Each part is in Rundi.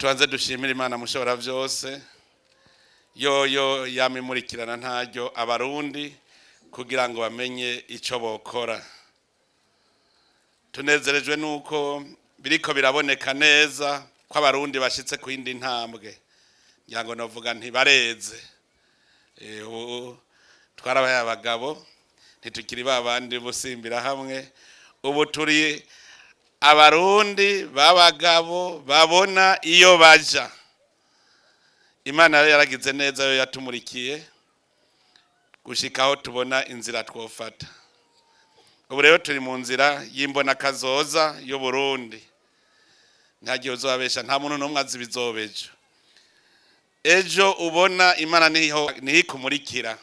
Tubanze dushimire Imana mushobora byose, yoyo yamimurikirana ntaryo abarundi kugira ngo bamenye icyo bokora. Tunezerejwe nuko biriko biraboneka neza ko abarundi bashitse ku yindi ntambwe, ngira ngo novuga ntibareze. Ubu twarabaye abagabo, ntitukiri ba bandi busimbira hamwe. Ubu turi abarundi b'abagabo babona iyo baja. Imana rero yaragize neza, yo yatumurikiye gushika aho tubona inzira twofata. Ubu rero turi mu nzira y'imbonakazoza y'Uburundi. Nta gihe uzobabesha, nta muntu n'umwe azi ibizoba ejo. Ejo ubona Imana niho niho ikumurikira.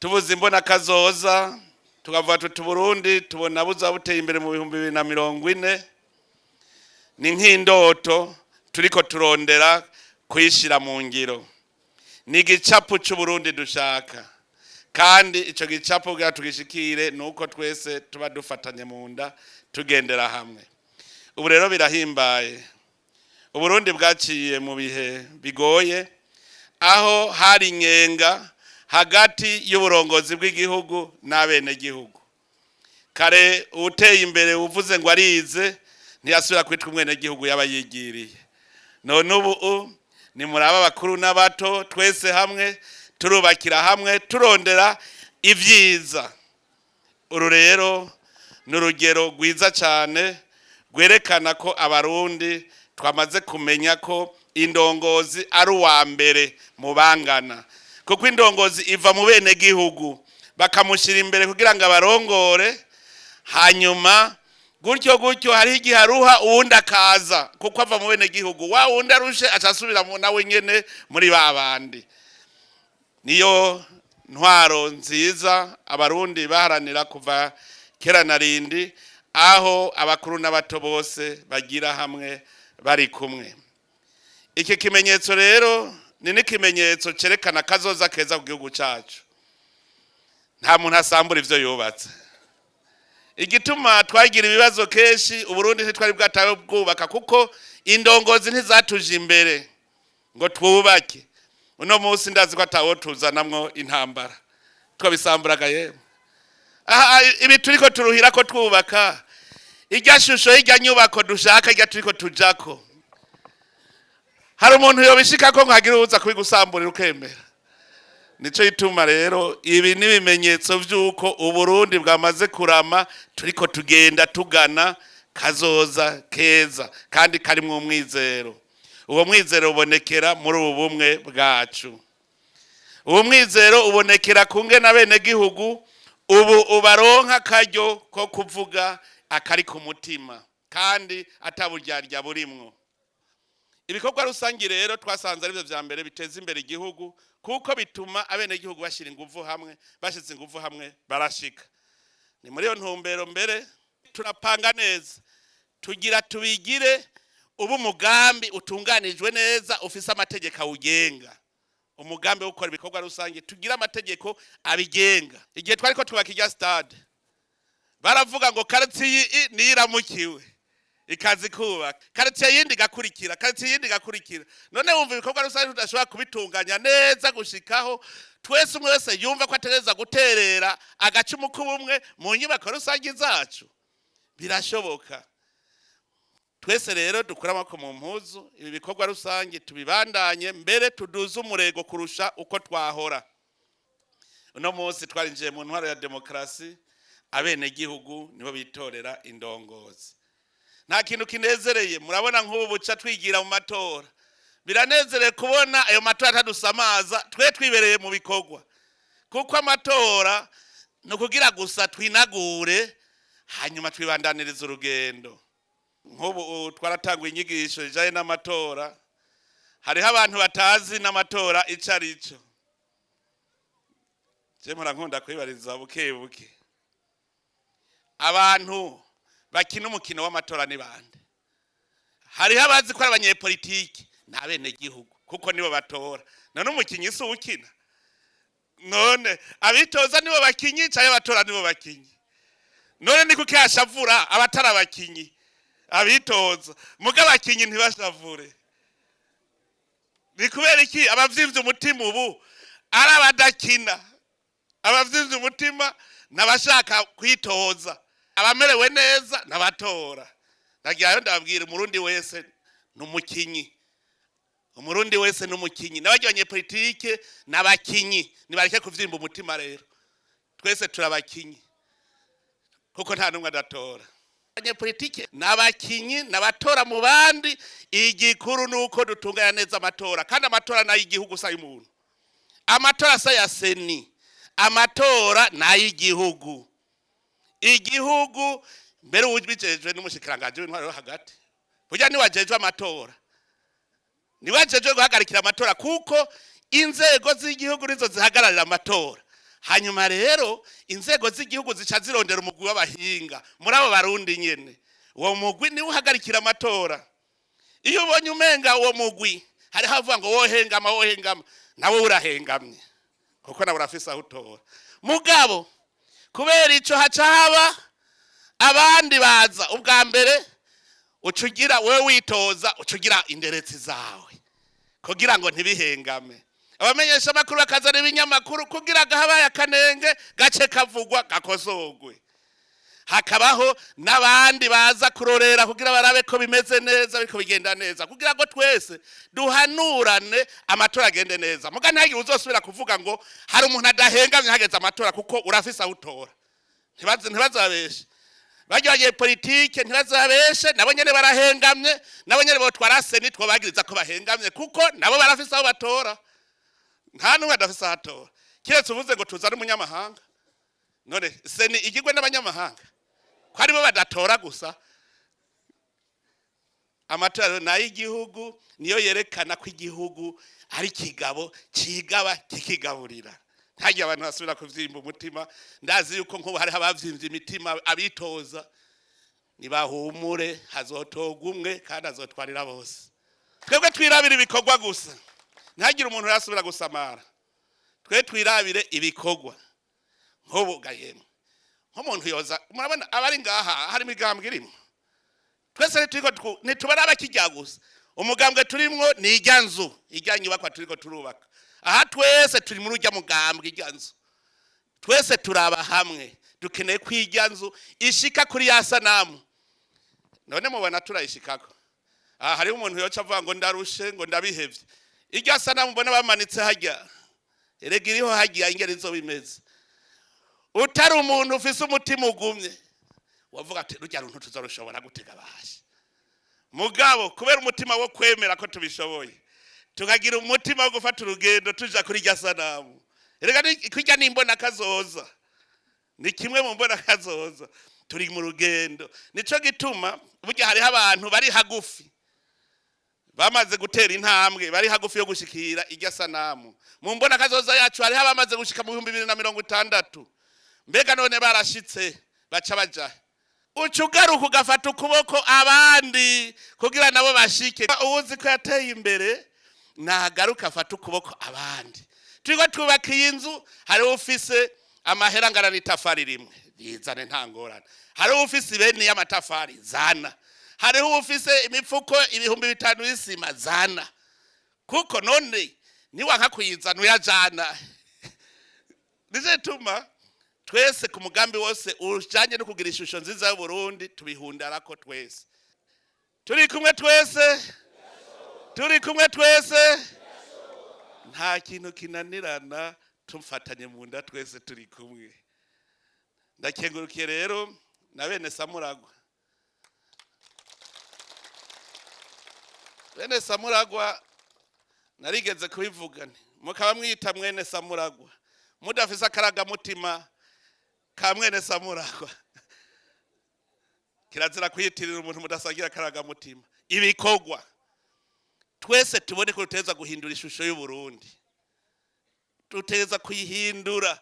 Tubuze imbonakazoza, tukavuga tuti Burundi tubona buza buteye imbere mu 2040, ni nk'indoto turiko turondera kuyishira mu ngiro. Ni igicapu c'Uburundi dushaka, kandi ico gicapu kugira tugishikire ni uko twese tuba dufatanye mu nda, tugendera hamwe. Ubu rero birahimbaye. Uburundi bwaciye mu bihe bigoye, aho hari inyenga hagati y'uburongozi bw'igihugu n'abenegihugu. Kare uwuteye imbere uvuze ngo arize ntiyasubira kwitwa umwenegihugu, yaba yigiriye. None ubu ni muraba abakuru n'abato, twese hamwe turubakira hamwe, turondera ibyiza. Uru rero ni urugero rwiza cyane rwerekana ko abarundi twamaze kumenya ko indongozi ari uwa mbere mu bangana, kuko indongozi iva mu bene gihugu, bakamushyira imbere kugira ngo abarongore. Hanyuma gutyo gutyo, hariho igihe aruha, uwundi akaza, kuko ava mu bene gihugu. Wa wundi arushe aca asubira nawe nyene muri ba bandi. Niyo ntwaro nziza abarundi baharanira kuva kera na rindi, aho abakuru n'abato bose bagira hamwe bari kumwe. Iki kimenyetso rero ni n'ikimenyetso cyerekana kazoza keza ku gihugu cyacu. Nta muntu asambura ivyo yubatse. Igituma twagira ibibazo kenshi, Uburundi ntitwari bwatawe bwubaka, kuko indongozi ntizatuje imbere ngo twubake. Uno munsi ndazi ko atawo tuzanamwo intambara, twabisamburaga yemwe. Aha ibi turiko turuhira ko twubaka, irya shusho y'irya nyubako dushaka, irya turiko tujako, hari umuntu yobishikako ngo hagire uwuza kubigusamburira ukemera? Nico gituma rero ibi n'ibimenyetso vy'uko Uburundi bwamaze kurama, turiko tugenda tugana kazoza keza kandi karimwo umwizero. Uwo mwizero ubonekera muri ubu bumwe bwacu. Uwo mwizero ubonekera ku ngene abenegihugu ubu ubaronka akaryo ko kuvuga akari ku mutima, kandi ataburyarya burimwo. Ibikorwa rusangi rero twasanze aribyo vya mbere biteza imbere igihugu, kuko bituma abenegihugu bashyira inguvu hamwe. Bashize inguvu hamwe barashika. Ni muri iyo ntumbero mbere turapanga neza, tugira tubigire ubu umugambi utunganijwe neza, ufise amategeko awugenga. Umugambi wo gukora ibikorwa rusange, tugira amategeko abigenga. Igihe twariko twubaka irya stade, baravuga ngo quartier niyo iramukiwe ikazi kubaka, quartier yindi igakurikira, quartier yindi igakurikira. None wumva ibikorwa rusange tudashobora kubitunganya neza gushikaho twese, umwe wese yumva ko ategereza guterera agacumu k'ubumwe mu nyubako rusange zacu? Birashoboka. Twese rero dukure amaboko mu mpuzu, ibi bikorwa rusange tubibandanye, mbere tuduze umurego kurusha uko twahora. Uno munsi twarinjiye mu ntwaro ya demokarasi, abenegihugu nibo bitorera indongozi. Nta kintu kinezereye, murabona nk'ubu buca twigira mu matora. Biranezereye kubona ayo matora atadusamaza, twe twibereye mu bikorwa, kuko amatora ni ukugira gusa twinagure, hanyuma twibandaniriza urugendo. Nk'ubu twaratanguye inyigisho zijanye n'amatora. Hariho abantu batazi n'amatora ico ari cyo. Je mpora nkunda kwibariza buke buke: abantu bakina umukino w'amatora ni bande? Hariho abazi ko ari abanyepolitiki. Ni abenegihugu, kuko nibo batora. None umukinyi si uwukina? None abitoza nibo bakinyi canke abatora nibo bakinyi? None ni kuki hashavura abatari abakinyi? Abitoza muga abakinyi ntibashavure. Ni kubera iki abavyimvye umutima ubu ari abadakina? Abavyimvye umutima n'abashaka kwitoza, abamerewe neza n'abatora. Ndagira ndababwira, Umurundi wese ni umukinyi, Umurundi wese ni umukinyi, n'abarya abanyepolitike n'abakinyi. Nibareke kuvyimba umutima rero, twese turabakinyi kuko nta n'umwe adatora. Abanyepolitike n'abakinyi n'abatora mu bandi. Igikuru ni uko dutunganya neza amatora, kandi amatora ni ay'igihugu, si ay'umuntu. Amatora si aya CENI, amatora ni ay'igihugu. Igihugu mbere uwubijejwe n'umushikiranganji w'intwaro yo hagati, burya niwajejwe amatora, niwajejwe guhagarikira amatora, kuko inzego z'igihugu nizo zihagararira amatora. Hanyuma rero inzego z'igihugu zica zirondera umugwi w'abahinga muri abo Barundi nyene. Uwo mugwi niwe uhagarikira amatora. Iyo ubonye umenga uwo mugwi hariho avuga ngo wohengama, wohengama, nawe urahengamye, kuko nawe urafise aho utora. Mugabo kubera ico haca haba abandi baza. Ubwa mbere uca ugira wewe witoza, uca ugira inderetsi zawe kugira ngo ntibihengame. Abamenyesha amakuru bakazana ibinyamakuru kugira ngo habaye akanenge gace kavugwa, gakosorwe. Hakabaho n'abandi baza kurorera kugira barabe ko bimeze neza, biriko bigenda neza, kugira ngo twese duhanurane, amatora agende neza. Muga ntihagire uzosubira kuvuga ngo hari umuntu adahengamye hageze amatora, kuko urafise aho utora. Ntibazabeshe barya abanyepolitike, ntibazabeshe, nabo nyene barahengamye. Nabo nyene botwara CENI, twobagiriza ko bahengamye, kuko nabo barafise aho batora. Nta n'umwe adafise aho atora, kiretse uvuze ngo tuzane umunyamahanga. None CENI igirwe n'abanyamahanga ko aribo badatora gusa? Amatora rero ni ay'igihugu, niyo yerekana ko igihugu ari ikigabo cigaba kikigaburira. Ntagiye abantu basubira kuvyimba umutima. Ndazi yuko nk'ubu hariho abavyimbye imitima abitoza. Nibahumure, hazotorwa umwe kandi azotwarira bose. Twebwe twirabire ibikorwa gusa, ntihagire umuntu yasubira gusamara. Twe twirabire ibikorwa. Nk'ubu gahemwe nk'umuntu yoza, murabona abari ngaha hari imigambwe irimo. Twese ntituriko ntitubara abakijya gusa. Umugambwe turimwo ni ijya nzu, ijya nyubakwa turiko turubaka aha. Twese turi muri ujya mugambwe, ijya nzu. Twese turaba hamwe, dukeneye ko ijya nzu ishika kuri ya sanamu. None mubona turayishikako? Aha hariho umuntu yoca avuga ngo ndarushe, ngo ndabihevye. Ijya sanamu mbona bamanitse hajya, erega iriho hajya ingene izoba imeze. Utari umuntu ufise umutima ugumye, wavuga ati rujya runtu tuzarushobora gutega basha. Mugabo kubera umutima wo kwemera ko tubishoboye, tukagira umutima wo gufata urugendo tuja kuri rya sanamu. Erega kurya n'imbona kazoza, ni kimwe mu mbona kazoza. Turi mu rugendo. Nico gituma burya hariho abantu bari hagufi, bamaze gutera intambwe, bari hagufi yo gushikira irya sanamu. Mu mbona kazoza yacu hariho abamaze gushika mu 2060. Mbega none barashitse baca baja? Uca ugaruka ugafata ukuboko abandi kugira nabo bashike. Uwuzi ko yateye imbere nagaruka afata ukuboko abandi. Turiko twubaka iyi nzu, hariho ufise amahera angana n'itafari rimwe, rizane, nta ngorane. Hariho ufise ibeni y'amatafari, zana. Hariho ufise imifuko 5000 y'isima, zana. Kuko none niwanka kuyizana, uyajana. Nico gituma twese ku mugambi wose ujanye no kugira ishusho nziza y'Uburundi tubihundarako. Twese turi kumwe, twese turi kumwe, twese nta kintu kinanirana tumfatanye mu nda, twese turi kumwe. Ndakengurukiye rero na bene Samuragwa. Bene Samuragwa, narigeze kubivuga nti mukaba mwita mwene Samuragwa mudafise akaragamutima ka mwene Samuragwa. Kirazira kwiyitirira umuntu mudasangira akaragamutima. Ibikorwa, twese tubone ko duteza guhindura ishusho y'Uburundi, duteza kuyihindura.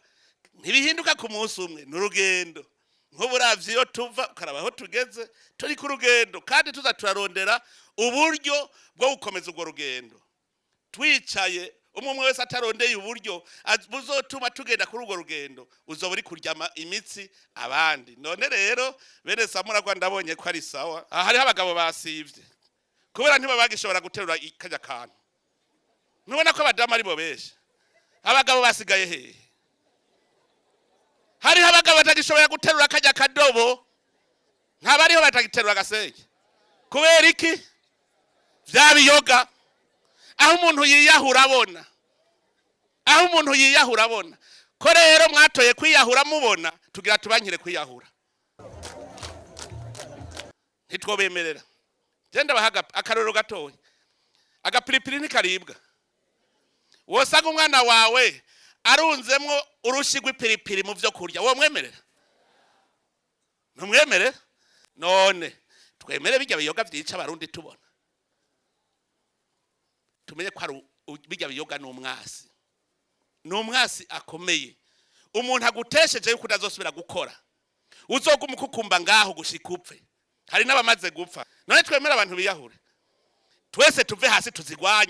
Ntibihinduka ku munsi umwe, ni urugendo. Nk'uburavyi iyo tuva ukaraba aho tugeze, turi ku rugendo, kandi tuza turarondera uburyo bwo gukomeza urwo rugendo. Twicaye Umwe umwe wese atarondeye uburyo buzotuma tugenda kuri urwo rugendo, uzoba uri kuryama imitsi abandi. None rero bene Samuragwa, ndabonye ko ari sawa. Aha hariho abagabo basivye kubera ntiba bagishobora guterura kajya kantu. Ntubona ko abadamu aribo benshi? Abagabo basigaye hehe? Hariho abagabo batagishoboye guterura kajya kadobo, ntabariho batagiterura agaseke. Kubera iki? Vya biyoga. Aho umuntu yiyahura abona, aho umuntu yiyahura abona ko rero mwatoye kwiyahura mubona, tugira tubankire kwiyahura, ntitwobemerera. Genda bahaga akarorero gatoya: agapiripiri ntikaribwa. Wosanga umwana wawe arunzemwo urushi rw'ipiripiri mu byo kurya, womwemerera? Ntumwemerera. None twemere bijya biyoga vyica Abarundi tubona? Tumenye ko ari bijya biyoga ni umwasi, ni umwasi akomeye. Umuntu agutesheje yuko utazosubira gukora, uzoguma ukukumba ngaho gushika upfe. Hari n'abamaze gupfa. None twemere abantu biyahure? Twese tuve hasi tuzigwanye.